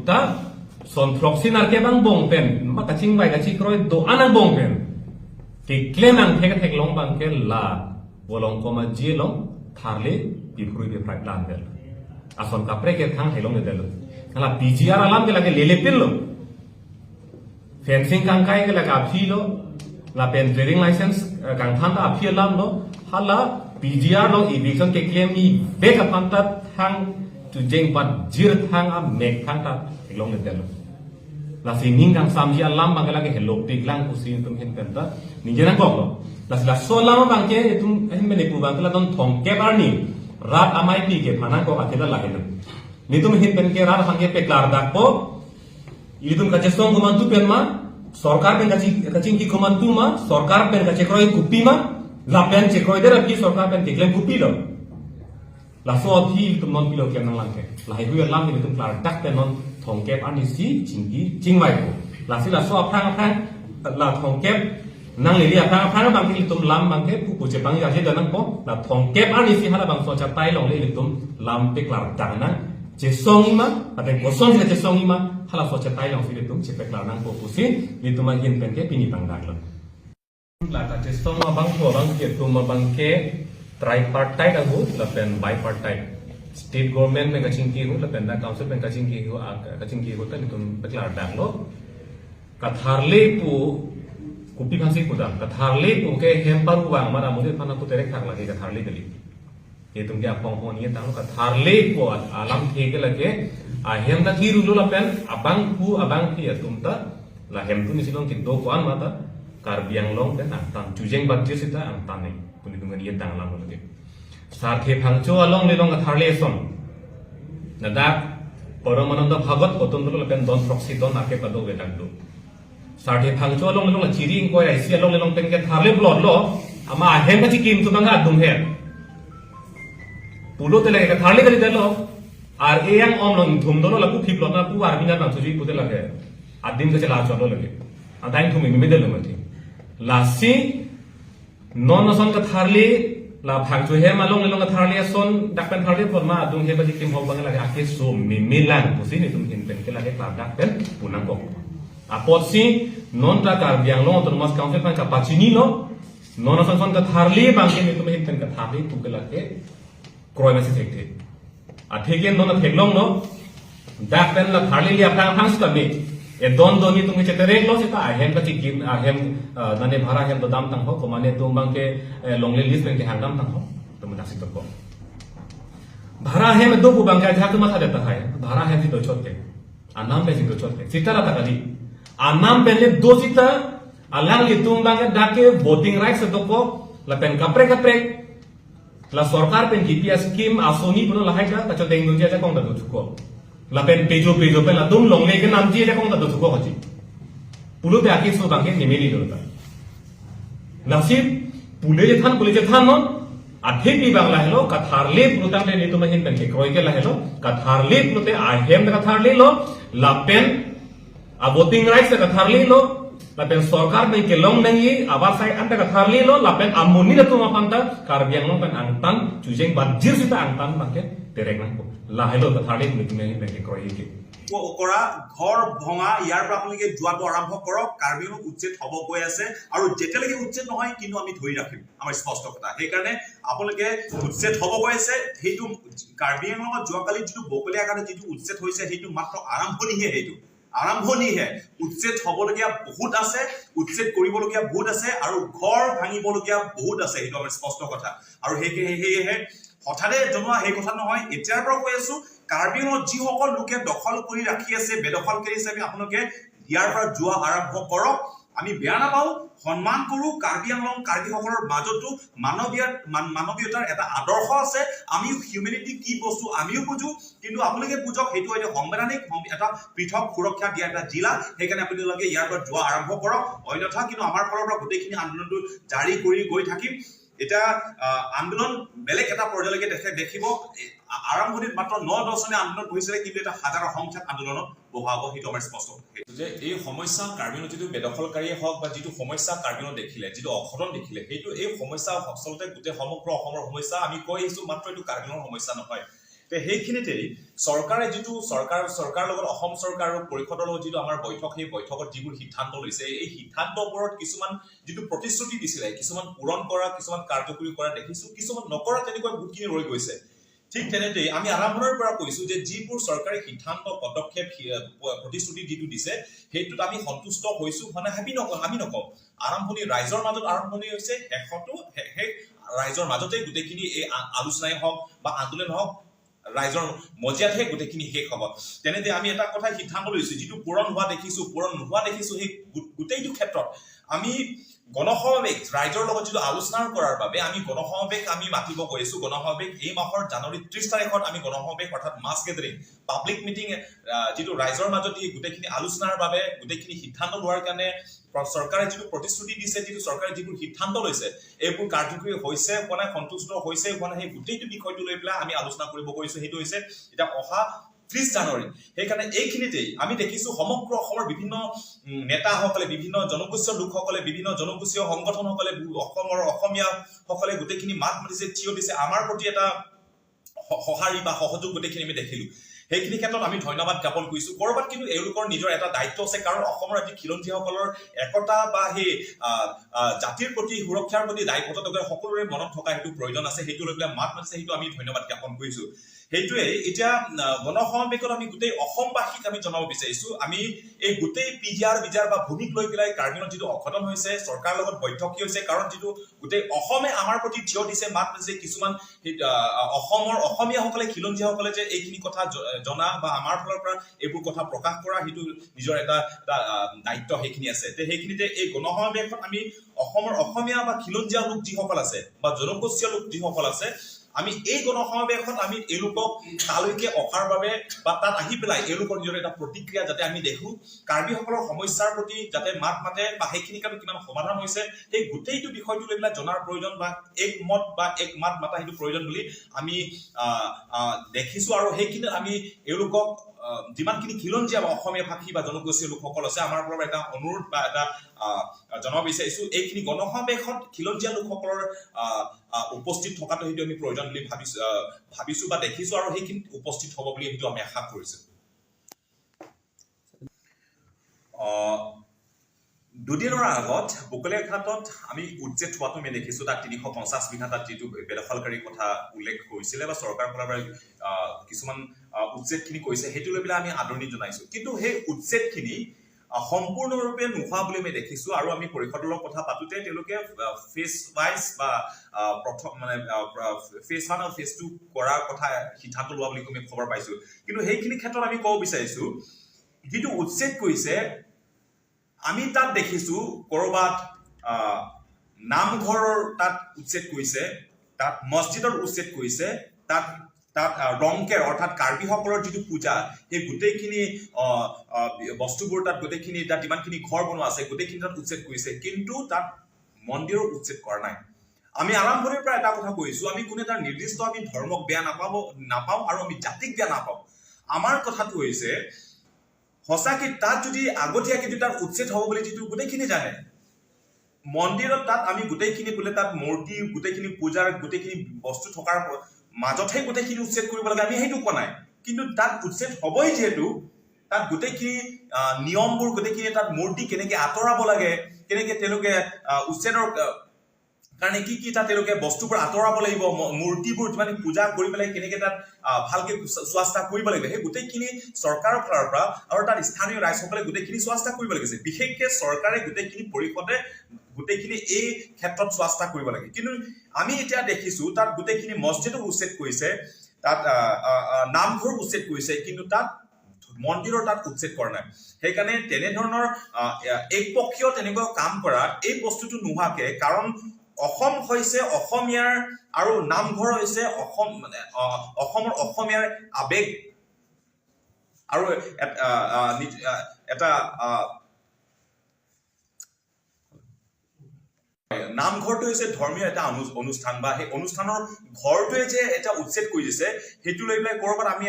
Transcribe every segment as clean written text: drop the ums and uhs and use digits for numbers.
putta son proxy nar ke bang bong pen ma ka ching bai ka chi kroi do anang bong pen ke claim ang thek thek long bang ke la bolong koma ji long tharle pi phrui pi phrai plan del ason kapre ke thang helong del la PGR alam ke lage lele pil lo fencing kang kai ke lage aphi lo la pen trading license kang than ta aphi alam lo hala PGR lo eviction ke claim i be ka phan ta thang tu jeng pat jir thang a mek thang ta long del la si ning kang sam ji alam bang ke lage helok tik lang ku sin tum hin pen ta ning jenang kok lo la si la so lam bang ke tum hin mene pu bang ke la don thong ke bar ni rat amai pi ke phana ko athela la hen ni tum hin pen ke rat phang ke peklar dak po ilitum kache song kuman tu pen ma sarkar pen kachi kaching ki kuman tu ma sarkar pen kache kroi kupi ma la pen che kroi der ki sarkar pen ke klem kupi lo la so thi tum non pilo kem nang lang ke la hi hu lam ni tum klar dak pen non thong kep ani si chingki chingmai ko la si la so phrang phrang la thong kep nang le lia phrang phrang bang ki tum lam bang ke pu pu che bang ya je da nang ko la thong kep ani si hala bang so cha tai long le tum lam pe klar dak nang che song ma aten ko song che song ma hala so cha tai long si le tum che pe klar nang ko pu si ni tum ma hin pen ke pini bang dak lo la ta che song ma bang ko bang ke tum ma bang ke tripartite agu la pen bipartite state government में kaching ki hu la pen da council pen kaching ki hu kaching ki hu ta ni tum peklar dang lo katharle pu kupi phansi kuda katharle pu ke hem paru bang mara mode phana ku terek thak lage katharle deli ye tum ke apong hon ye tang katharle pu alam the ke lage a hem da ki rulo la pen abang pu abang thi tum ta la hem tu ni silong ki do kwan mata karbiang long pen ang tan chujeng bat sita ang tan nei puni tum ye tang lam lage sa the phangcho along le long katharle som nadak Paramananda Bhagat kotum lo pen don proxy don ake pado we dak do sa the phangcho along le long chiring ko ai si along le long pen ke tharle blot lo ama hem ka chi kim tu bang adum he pulo te lage ka tharle kali delo ar e yang om long thum do la pu phip lo na pu army na chu ji pu te lage adim ka chela chalo lage adain thum mi me delo ma thi lasi non son ka tharle la phang chu he ma long long ka tharle son dak pen tharle por ma adung he ba ji kim ho bang lage ake so mi mi lang pu si ni tum hin pen ke lage pa dak pen punang ko apot si non ta kar biang long autonomous council pan ka pachini lo non son son ka tharle bang ke ni tum hin pen ka tharle pu ke lage kroi ma si thek thek a theken non thek long no dak pen la tharle li phang phang sta mi e don don ni tum ke terek lo sita ahem ka chi kim ahem nane bhara hem do dam tang ho ko mane tum bang ke long le list pen ke hangam tang ho tum dak si to ko bhara hem do pu bang ka jha tu matha deta hai bhara hem si do chot ke anam pe si do chot ke sita ra ta kali anam pen le do sita alang li tum bang ke dak ke voting rights do ko la pen kapre kapre la sarkar pen GPS scheme asoni puno lahai ka ta chodeng dun ja kong da do chuko la pen pejo pejo pen la dum long le ke nam ji ja kong da do chuko hoji pulo be aki so bang ke nimeli lo ta nasib pule je than pule je than non athe pi bangla hello katharle prutang le ni tuma hin pen ke kroi ke la hello katharle prute a hem da katharle lo la pen a voting rights da katharle lo la pen sarkar pen ke long nang yi abar sai anta katharle lo la pen amuni da tuma panta karbiang long pen angtan chujeng bat jir sita angtan bang ke terek nang ko la hello katharle ni tuma hin pen ke kroi ke কৰা ঘৰ ভঙা ইয়াৰ পৰা আপোনালোকে যোৱাটো আৰম্ভ কৰক। কাৰ্বি আংলং উচ্ছেদ হ'ব গৈ আছে আৰু যেতিয়ালৈকে উচ্ছেদ নহয় কিন্তু আমি ধৰি ৰাখিম, আমাৰ স্পষ্ট কথা। সেইকাৰণে আপোনালোকে উচ্ছেদ হ'ব গৈ আছে, সেইটো কাৰ্বি আংলঙত যোৱাকালি যিটো বকলীয়াঘাটত যিটো উচ্ছেদ হৈছে সেইটো মাত্ৰ আৰম্ভণিহে, সেইটো আৰম্ভণিহে। উচ্ছেদ হ'বলগীয়া বহুত আছে, উচ্ছেদ কৰিবলগীয়া বহুত আছে আৰু ঘৰ ভাঙিবলগীয়া বহুত আছে, সেইটো আমাৰ স্পষ্ট কথা। আৰু সেয়েহে হঠাতে জনোৱা সেই কথা নহয়, এতিয়াৰ পৰা কৈ আছো, কাৰ্বি আংলঙত যিসকল লোকে দখল কৰি ৰাখি আছে বেদখলকাৰী হিচাপে, আপোনালোকে ইয়াৰ পৰা যোৱা আৰম্ভ কৰক। আমি বেয়া নাপাওঁ, সন্মান কৰো। কাৰ্বি আংলং কাৰ্বিসকলৰ মাজতো মানৱীয়তাৰ এটা আদৰ্শ আছে। আমিও হিউমেনিটি কি বস্তু আমিও বুজো, কিন্তু আপোনালোকে বুজক সেইটো এটা সাংবিধানিক এটা পৃথক সুৰক্ষা দিয়া এটা জিলা। সেইকাৰণে আপোনালোকে ইয়াৰ পৰা যোৱা আৰম্ভ কৰক, অন্যথা কিন্তু আমাৰ ফালৰ পৰা গোটেইখিনি আন্দোলনটো জাৰি কৰি গৈ থাকিম। এতিয়া আন্দোলন বেলেগ এটা পৰ্যায়লৈকে দেখিব। আৰম্ভণিত মাত্ৰ 9-10 জনে আন্দোলনত বহিছিলে, কিন্তু এটা হাজাৰৰ সংখ্যাত আন্দোলনত বহাব, সেইটো আমাৰ স্পষ্ট। যে এই সমস্যা কাৰ্বি আংলঙত যিটো বেদখলকাৰীয়ে হওক বা যিটো সমস্যা কাৰ্বি আংলঙত দেখিলে, যিটো অঘটন দেখিলে, সেইটো এই সমস্যা আচলতে গোটেই সমগ্ৰ অসমৰ সমস্যা। আমি কৈ আহিছো, মাত্ৰ এইটো কাৰ্বি আংলঙৰ সমস্যা নহয়। তে সেইখিনিতেই চৰকাৰে যিটো চৰকাৰৰ লগত, অসম চৰকাৰ আৰু পৰিষদৰ লগত যিটো আমাৰ বৈঠক, সেই বৈঠকত যিবোৰ সিদ্ধান্ত লৈছে, এই সিদ্ধান্তবোৰত কিছুমান যিটো প্ৰতিশ্ৰুতি দিছিলে, কিছুমান পূৰণ কৰা, কিছুমান কাৰ্যকৰী কৰা দেখিছো, কিছুমান নকৰা তেনেকুৱা বহুতখিনি ৰৈ গৈছে। ঠিক তেনেতেই আমি আৰম্ভণিৰ পৰা কৈছো যে যিবোৰ চৰকাৰী সিদ্ধান্ত, পদক্ষেপ, প্ৰতিশ্ৰুতি যিটো দিছে, সেইটোত আমি সন্তুষ্ট হৈছো মানে আমি নকওঁ। আৰম্ভণি ৰাইজৰ মাজত আৰম্ভণি হৈছে, শেষতো শেষ ৰাইজৰ মাজতে গোটেইখিনি এই আলোচনাই হওক বা আন্দোলন হওক, ৰাইজৰ মজিয়াতহে গোটেইখিনি শেষ হ'ব। তেনেতে আমি এটা কথা সিদ্ধান্ত লৈছো, যিটো পূৰণ হোৱা দেখিছো, পূৰণ নোহোৱা দেখিছো, সেই গোটেইটো ক্ষেত্ৰত আমি গণসমাৱেশ, ৰাইজৰ লগত যিটো আলোচনা কৰাৰ বাবে আমি গণসমাৱেশ আমি মাতিব গৈছো। গণসমাৱেশ এই মাহৰ জানুৱাৰী 30 তাৰিখত আমি গণসমাৱেশ অৰ্থাৎ মাছ গেডাৰিং, পাব্লিক মিটিং, যিটো ৰাইজৰ মাজত এই গোটেইখিনি আলোচনাৰ বাবে, গোটেইখিনি সিদ্ধান্ত লোৱাৰ কাৰণে চৰকাৰে যিটো প্ৰতিশ্ৰুতি দিছে, যিটো চৰকাৰে যিবোৰ সিদ্ধান্ত লৈছে, এইবোৰ কাৰ্যকৰী হৈছে হোৱা নাই, সন্তুষ্ট হৈছে হোৱা নাই, সেই গোটেইটো বিষয়টো লৈ পেলাই আমি আলোচনা কৰিব গৈছো। সেইটো হৈছে এতিয়া অহা 30 জানুৱাৰী। সেইকাৰণে এইখিনিতেই আমি দেখিছো সমগ্ৰ অসমৰ বিভিন্ন নেতাসকলে, বিভিন্ন জনগোষ্ঠীয় লোকসকলে, বিভিন্ন জনগোষ্ঠীয় সংগঠনসকলে, অসমৰ অসমীয়াসকলে গোটেইখিনি মাত মাতিছে, থিয় দিছে। আমাৰ প্ৰতি এটা সঁহাৰি বা সহযোগ গোটেইখিনি আমি দেখিলো। সেইখিনি ক্ষেত্ৰত আমি ধন্যবাদ জ্ঞাপন কৰিছো। কৰবাত কিন্তু এওঁলোকৰ নিজৰ এটা দায়িত্ব আছে, কাৰণ অসমৰ আজি খিলঞ্জীয়াসকলৰ একতা বা সেই জাতিৰ প্ৰতি, সুৰক্ষাৰ প্ৰতি দায়বদ্ধতা সকলোৰে মনত থকা সেইটো প্ৰয়োজন আছে। সেইটো লৈ পেলাই মাত মাতিছে, সেইটো আমি ধন্যবাদ জ্ঞাপন কৰিছো। সেইটোৱে এতিয়া গণসমাৱেশত আমি গোটেই অসমবাসীক আমি জনাব বিচাৰিছো, আমি এই গোটেই PGR বিজাৰ বা ভূমিক লৈ পেলাই কাৰ্বিঙত যিটো অঘটন হৈছে, চৰকাৰৰ লগত বৈঠক কি হৈছে, কাৰণ যিটো গোটেই অসমে আমাৰ প্ৰতি থিয় দিছে, মাত মাতিছে, কিছুমান সেই, অসমৰ অসমীয়াসকলে, খিলঞ্জীয়াসকলে যে এইখিনি কথা জনা বা আমাৰ ফালৰ পৰা এইবোৰ কথা প্ৰকাশ কৰা, সেইটো নিজৰ এটা দায়িত্ব সেইখিনি আছে। তে সেইখিনিতে এই গণসমাৱেশত আমি অসমৰ অসমীয়া বা খিলঞ্জীয়া লোক যিসকল আছে বা জনগোষ্ঠীয় লোক যিসকল আছে, আমি এই গণসমাৱেশত আমি এওঁলোকক তালৈকে অহাৰ বাবে বা তাত আহি পেলাই এওঁলোকৰ নিজৰ এটা প্ৰতিক্ৰিয়া যাতে আমি দেখো, কাৰ্বিসকলৰ সমস্যাৰ প্ৰতি যাতে মাত মাতে বা সেইখিনি কাৰণে কিমান সমাধান হৈছে, সেই গোটেইটো বিষয়টো লৈ পেলাই জনাৰ প্ৰয়োজন বা একমত বা এক মাত মাতা সেইটো প্ৰয়োজন বুলি আমি দেখিছো। আৰু সেইখিনিত আমি এওঁলোকক যিমানখিনি খিলঞ্জীয়া বা অসমীয়া ভাষী বা জনগোষ্ঠীয় লোকসকল আছে, আমাৰ পৰা এটা অনুৰোধ বা এটা জনাব বিচাৰিছো, এইখিনি গণসমাৱেশত খিলঞ্জীয়া লোকসকলৰ উপস্থিত থকাটো সেইটো আমি প্ৰয়োজন বুলি ভাবিছো বা দেখিছো, আৰু সেইখিনিত উপস্থিত হ'ব বুলি সেইটো আমি আশা কৰিছো। দুদিনৰ আগত বকলীয়াঘাটত আমি উচ্ছেদ হোৱাটো আমি দেখিছো। তাত 350 বিঘা তাত যিটো বেদখলকাৰীৰ কথা উল্লেখ কৰিছিলে বা চৰকাৰৰ ফালৰ পৰা কিছুমান উচ্ছেদখিনি কৰিছে, সেইটো লৈ পেলাই আমি আদৰণি জনাইছো। কিন্তু সেই উচ্ছেদখিনি সম্পূৰ্ণৰূপে নোহোৱা বুলি আমি দেখিছো। আৰু আমি পৰিষদৰ লগত কথা পাতোতে তেওঁলোকে ফেজ ৱাইজ বা প্ৰথম মানে ফেজ 1 আৰু ফেজ 2 কৰাৰ কথা সিদ্ধান্ত লোৱা বুলি আমি খবৰ পাইছো। কিন্তু সেইখিনি ক্ষেত্ৰত আমি ক'ব বিচাৰিছো, যিটো উচ্ছেদ কৰিছে আমি তাত দেখিছো কৰবাত নামঘৰৰ তাত উচ্ছেদ কৰিছে, তাত মছজিদৰ উচ্ছেদ কৰিছে, তাত তাত ৰংকেৰ অৰ্থাৎ কাৰ্বিসকলৰ যিটো পূজা, সেই গোটেইখিনি বস্তুবোৰ তাত গোটেইখিনি তাত যিমানখিনি ঘৰ বনোৱা আছে গোটেইখিনি তাত উচ্ছেদ কৰিছে, কিন্তু তাত মন্দিৰৰ উচ্ছেদ কৰা নাই। আমি আৰম্ভণিৰ পৰা এটা কথা কৈছো, আমি কোনো এটা নিৰ্দিষ্ট আমি ধৰ্মক বেয়া নাপাওঁ আৰু আমি জাতিক বেয়া নাপাওঁ। আমাৰ কথাটো হৈছে সঁচাকে তাত যদি আগতীয়াকে যদি তাত উচ্ছেদ হ'ব বুলি যিটো গোটেইখিনি জানে, মন্দিৰত তাত আমি গোটেইখিনি বোলে তাত মূৰ্তি গোটেইখিনি পূজাৰ গোটেইখিনি বস্তু থকাৰ মাজতহে গোটেইখিনি উচ্ছেদ কৰিব লাগে, আমি সেইটো কোৱা নাই। কিন্তু তাত উচ্ছেদ হ'বই যিহেতু তাত গোটেইখিনি নিয়মবোৰ গোটেইখিনি তাত মূৰ্তি কেনেকে আঁতৰাব লাগে, কেনেকে তেওঁলোকে উচ্ছেদৰ কাৰণে কি কি তাত তেওঁলোকে বস্তুবোৰ আঁতৰাব লাগিব, মূৰ্তিবোৰ মানে পূজা কৰি পেলাই কেনেকে তাত ভালকে চোৱা চিতা কৰিব লাগিব, সেই গোটেইখিনি চৰকাৰৰ ফালৰ পৰা আৰু তাত স্থানীয় ৰাইজসকলে গোটেইখিনি চোৱা চিতা কৰিব লাগিছে। বিশেষকে চৰকাৰে গোটেইখিনি পৰিষদে গোটেইখিনি এই ক্ষেত্ৰত চোৱা চিতা কৰিব লাগে। কিন্তু আমি এতিয়া দেখিছো তাত গোটেইখিনি মছজিদো উচ্ছেদ কৰিছে, তাত নামঘৰ উচ্ছেদ কৰিছে, কিন্তু তাত মন্দিৰৰ তাত উচ্ছেদ কৰা নাই। সেইকাৰণে তেনেধৰণৰ একপক্ষীয় তেনেকুৱা কাম কৰা এই বস্তুটো নোহোৱাকে, কাৰণ অসম হৈছে অসমীয়াৰ আৰু নামঘৰ হৈছে অসম মানে, অসমৰ অসমীয়াৰ আৱেগ আৰু এটা নামঘৰটো হৈছে ধৰ্মীয় এটা অনুষ্ঠান বা সেই অনুষ্ঠানৰ ঘৰটোৱে যে এটা উচ্ছেদ কৰি দিছে, সেইটো লৈ পেলাই কৰবাত আমি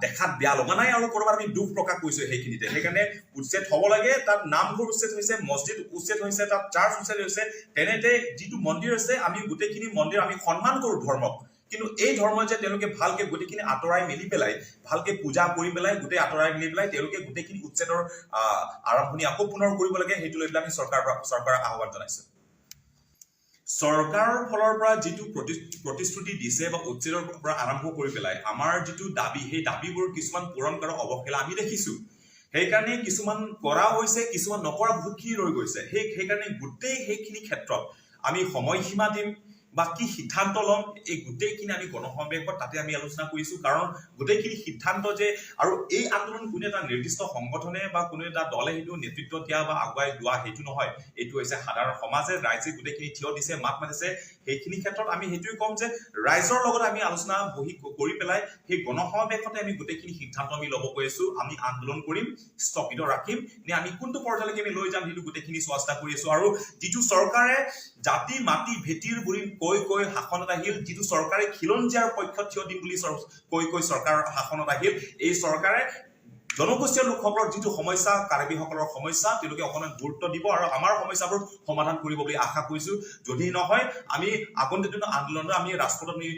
দেখাত বেয়া লগা নাই আৰু কৰবাত আমি দুখ প্ৰকাশ কৰিছো সেইখিনিতে। সেইকাৰণে উচ্ছেদ হ'ব লাগে। তাত নামঘৰ উচ্ছেদ হৈছে, মছজিদ উচ্ছেদ হৈছে, তাত চাৰ্চ উচ্ছেদ হৈছে, তেনেতে যিটো মন্দিৰ আছে আমি গোটেইখিনি মন্দিৰ আমি সন্মান কৰো ধৰ্মক, কিন্তু এই ধৰ্ম যে তেওঁলোকে ভালকে গোটেইখিনি আঁতৰাই মেলি পেলাই, ভালকে পূজা কৰি পেলাই, গোটেই আঁতৰাই মেলি পেলাই তেওঁলোকে গোটেইখিনি উচ্ছেদৰ আৰম্ভণি আকৌ পুনৰ কৰিব লাগে। সেইটো লৈ পেলাই আমি চৰকাৰক আহ্বান জনাইছো। চৰকাৰৰ ফালৰ পৰা যিটো প্ৰতিশ্ৰুতি দিছে বা উচ্ছেদৰ পৰা আৰম্ভ কৰি পেলাই আমাৰ যিটো দাবী, সেই দাবীবোৰ কিছুমান পূৰণ কৰাৰ অৱহেলা আমি দেখিছো। সেইকাৰণে কিছুমান কৰা হৈছে, কিছুমান নকৰা বহুতখিনি ৰৈ গৈছে। সেইকাৰণে গোটেই সেইখিনি ক্ষেত্ৰত আমি সময়সীমা দিম বা কি সিদ্ধান্ত ল'ম, এই গোটেইখিনি আমি গণসমাৱেশত তাতে আমি আলোচনা কৰিছো। কাৰণ গোটেইখিনি সিদ্ধান্ত যে আৰু এই আন্দোলন কোনো এটা নিৰ্দিষ্ট সংগঠনে বা কোনো এটা দলে সেইটো নেতৃত্ব দিয়া বা আগুৱাই লোৱা সেইটো নহয়। এইটো হৈছে সাধাৰণ সমাজে, ৰাইজে গোটেইখিনি থিয় দিছে, মাত মাতিছে। সেইখিনি ক্ষেত্ৰত আমি সেইটোৱে ক'ম যে ৰাইজৰ লগত আমি আলোচনা বহি কৰি পেলাই সেই গণসমাৱেশতে আমি গোটেইখিনি সিদ্ধান্ত আমি ল'ব গৈ আছো। আমি আন্দোলন কৰিম, স্থগিত ৰাখিম নে আমি কোনটো পৰ্যায়লৈকে আমি লৈ যাম, সেইটো গোটেইখিনি চোৱা চিতা কৰি আছো। আৰু যিটো চৰকাৰে জাতি মাটি ভেটিৰ বুলি কৈ কৈ শাসনত আহিল, যিটো চৰকাৰে খিলঞ্জীয়াৰ পক্ষত থিয় দিম বুলি কৈ কৈ চৰকাৰ শাসনত আহিল, এই চৰকাৰে জনগোষ্ঠীয় লোকসকলৰ যিটো সমস্যা, কাৰ্বিসকলৰ সমস্যা, তেওঁলোকে অকণমান গুৰুত্ব দিব আৰু আমাৰ সমস্যাবোৰ সমাধান কৰিব বুলি আশা কৰিছো। যদি নহয়, আমি আগন্তুক দিনত আন্দোলনত আমি ৰাজপথত আমি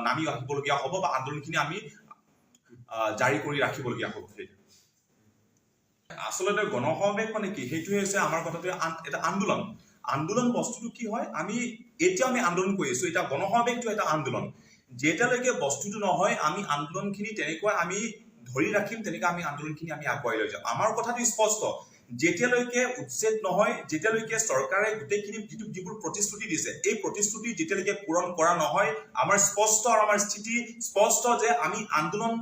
নামি আহিবলগীয়া হ'ব বা আন্দোলনখিনি আমি জাৰি কৰি ৰাখিবলগীয়া হ'ব। সেইটো আচলতে গণসমাৱেশ মানে কি, সেইটোৱে হৈছে আমাৰ কথাটো এটা আন্দোলন। আন্দোলন বস্তুটো কি হয়, আমি এতিয়া আমি আন্দোলন কৰি আছো, এতিয়া গণসমাৱেশটো এটা আন্দোলন। যেতিয়ালৈকে বস্তুটো নহয়, আমি আন্দোলনখিনি তেনেকুৱা আমি ধৰি ৰাখিম, তেনেকুৱা আমি আন্দোলনখিনি আমি আগুৱাই লৈ যাম। আমাৰ কথাটো স্পষ্ট, যেতিয়ালৈকে উচ্ছেদ নহয়, যেতিয়ালৈকে চৰকাৰে গোটেইখিনি যিবোৰ প্ৰতিশ্ৰুতি দিছে, এই প্ৰতিশ্ৰুতি যেতিয়ালৈকে পূৰণ কৰা নহয়, আমাৰ স্পষ্ট আৰু আমাৰ স্থিতি স্পষ্ট যে আমি আন্দোলন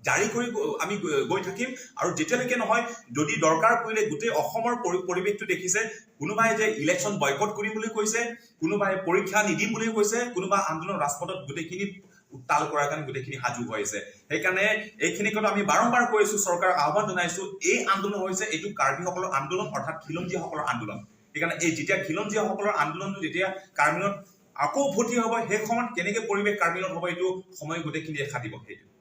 জাৰি কৰি আমি গৈ থাকিম। আৰু যেতিয়ালৈকে নহয়, যদি দৰকাৰ পৰিলে গোটেই অসমৰ পৰিৱেশটো দেখিছে, কোনোবাই যে ইলেকশ্যন বয়কট কৰিম বুলি কৈছে, কোনোবাই পৰীক্ষা নিদিম বুলি কৈছে, কোনোবা আন্দোলন ৰাজপথত গোটেইখিনি উত্তাল কৰাৰ কাৰণে গোটেইখিনি সাজু হৈ আছে। সেইকাৰণে এইখিনি কথা আমি বাৰম্বাৰ কৈ আছো, চৰকাৰক আহ্বান জনাইছো। এই আন্দোলন হৈছে এইটো কাৰ্বিসকলৰ আন্দোলন, অৰ্থাৎ খিলঞ্জীয়াসকলৰ আন্দোলন। সেইকাৰণে এই যেতিয়া খিলঞ্জীয়াসকলৰ আন্দোলনটো যেতিয়া কাৰ্বিত আকৌ উভতি হ'ব, সেই সময়ত কেনেকে পৰিৱেশ কাৰ্বিত হ'ব, এইটো সময় গোটেইখিনি দেখা দিব। সেইটো